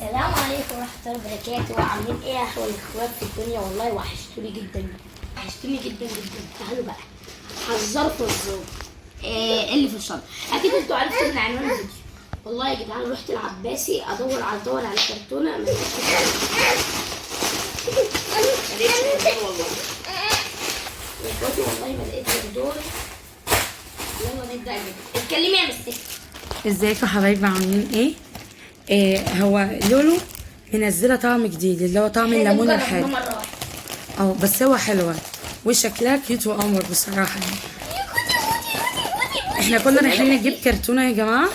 السلام عليكم ورحمة الله وبركاته. عاملين ايه يا احلى الاخوات في الدنيا؟ والله وحشتوني جدا، وحشتوني جدا جدا. تعالوا بقى حذركم الزوج ايه اللي في الشنطة. اكيد انتوا عرفتوا من عنوان الفيديو. والله يا جدعان رحت العباسي ادور على كرتونة ما لقيتش كرتونة. ما لقيتش كرتونة والله يا اخواتي، والله ما لقيت غير دول. يلا نبدأ الفيديو. اتكلمي يا مستر. ازيكم يا حبايبي، عاملين ايه؟ إيه هو لولو منزله طعم جديد اللي هو طعم الليمون الحالي. مرة واحدة. اه بس هو حلوة وشكلها cute وقمر بصراحة يعني. احنا كنا رايحين نجيب كرتونة يا جماعة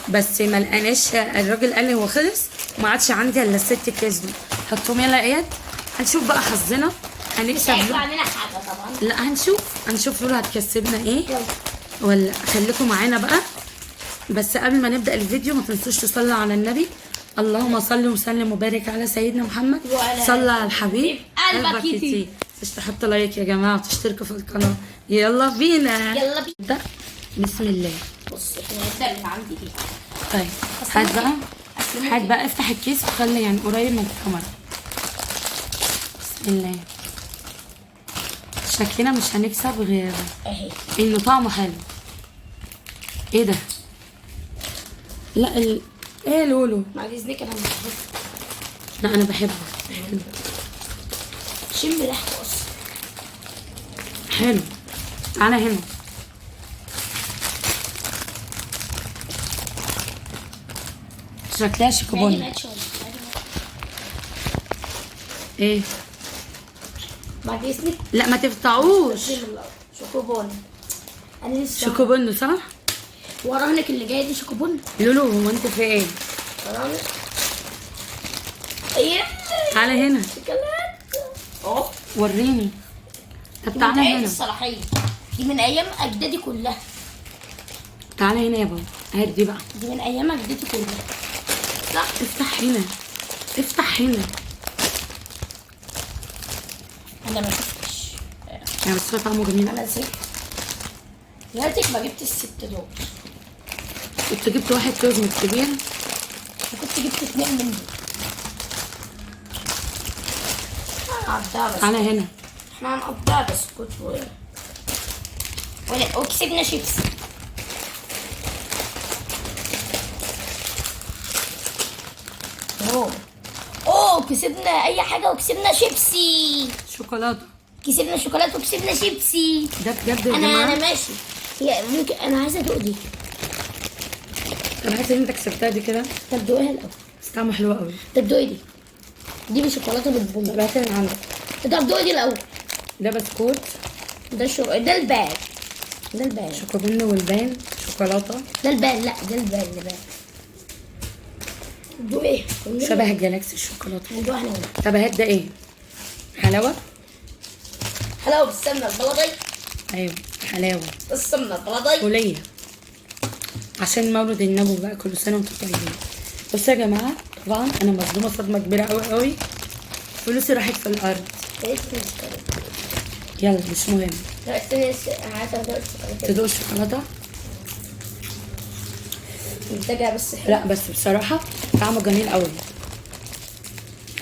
بس ما لقيناش، الراجل قال لي هو خلص وما عادش عندي الا الست اكياس دول. حطهم يلا اياد، هنشوف بقى حظنا هنكسب. هيطلع علينا حاجة طبعا. لا هنشوف لولو هتكسبنا ايه يلا. ولا خليكم معانا بقى. بس قبل ما نبدأ الفيديو ما تنسوش تصلوا على النبي، اللهم صل وسلم وبارك على سيدنا محمد، وعلى صلى على الحبيب قلبك يطير. مش تحطوا like يا جماعة وتشتركوا في القناة. يلا بينا. يلا بينا. نبدأ بسم الله. بص احنا هنبدأ من عندي دي. طيب هات بقى، هات بقى، افتح الكيس وخلي يعني قريب من الكاميرا. بسم الله. شكلنا مش هنكسب غير اهي. انه طعمه حلو. ايه ده؟ لا ايه يا لولو؟ بعد اذنك انا مش بحبه. لا انا بحبه، حلو. شم ريحته اصلا. حلو. تعالى هنا. شكلها ما شيكوبون. ماتش ولا ايه؟ بعد اذنك. لا ما تفتحوش. شوكوبون انا لسه شيكوبون صح؟ وراهنك اللي جاية دي شوكوبون. لولو هو انت في ايه؟ وراهنك ايه؟ تعالى هنا. شوكولاتة اهو. وريني. طب دي تعالى منتهية هنا. الصلاحية، دي من ايام اجدادي كلها. تعالى هنا يا بابا، هات دي بقى. دي من ايام اجدادي كلها صح؟ افتح هنا، افتح هنا. انا ما شفتش. يعني بس هو طعمه جميل. انا زهقت، يا ريتك ما جبت الست دول. كنت جبت واحد كوزمك كبير. كنت جبت اتنين من دول. هنقضيها بس. تعالى هنا. احنا هنقضيها بسكوت ولا وكسبنا شيبسي. اوه اوه كسبنا اي حاجة وكسبنا شيبسي. شوكولاتة. كسبنا شوكولاتة وكسبنا شيبسي. ده بجد يا انا جماعة. انا ماشي. هي ممكن انا عايزه ادوق دي. طب هات اللي انت كسبتها دي كده. طب دوقيها الاول. بس طعمه حلو قوي. طب دوقي دي، دي بشوكولاته بالبندق. طب هات اللي عندك. طب دوقي دي الاول. ده بسكوت. ده شو ده البان، ده البان. شوكوبن والبان شوكولاتة. ده البان، لا ده البان، البان. دوق ايه؟ شبه جالاكسي الشوكولاتة. ندوق احنا هنا. طب هات ده ايه؟ حلاوة؟ حلاوة بالسمنه البلدي. ايوه حلاوة. السمنة البلدي. وليا عشان مولد النبوي بقى، كل سنة وانتم طيبين. بصوا يا جماعة، طبعا انا مصدومة صدمة كبيرة قوي قوي، فلوسي راحت في الارض. يلا مش مهم. لا استني انا عايزه ادوق الشوكولاتة. تدوق الشوكولاتة؟ محتاجه بس حلو. لا بس بصراحة طعمه جميل قوي.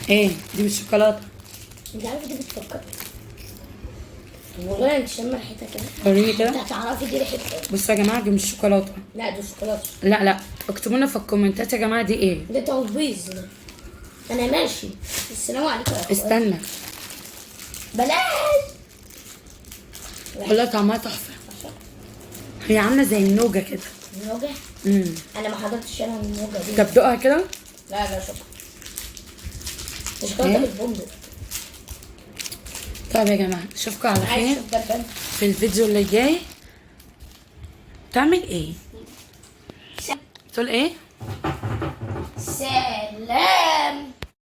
ايه دي بالشوكولاته؟ انت عارفه دي بتفكر والله انت شامة ريحتها كده. وريني انت كده. هتعرفي دي ريحه ايه. بصوا يا جماعة دي مش شوكولاتة. لا دي شوكولاتة. لا لا اكتبوا لنا في الكومنتات يا جماعة دي ايه. ده تلبيظ ده. انا ماشي. السلام عليكم يا اخوان. استنى. بلاش. والله طعمها تحفة، هي عامله زي النوجه كده. النوجه؟ انا ما حضرتش انا النوجه دي. طب دوقها كده. لا لا شكرا. ده شوكولاتة ايه؟ بالبندق. طيب يا جماعة اشوفكم على عايز خير اشوف ده البان. في الفيديو اللي جاي. تعمل ايه؟ تقول ايه؟ سلام.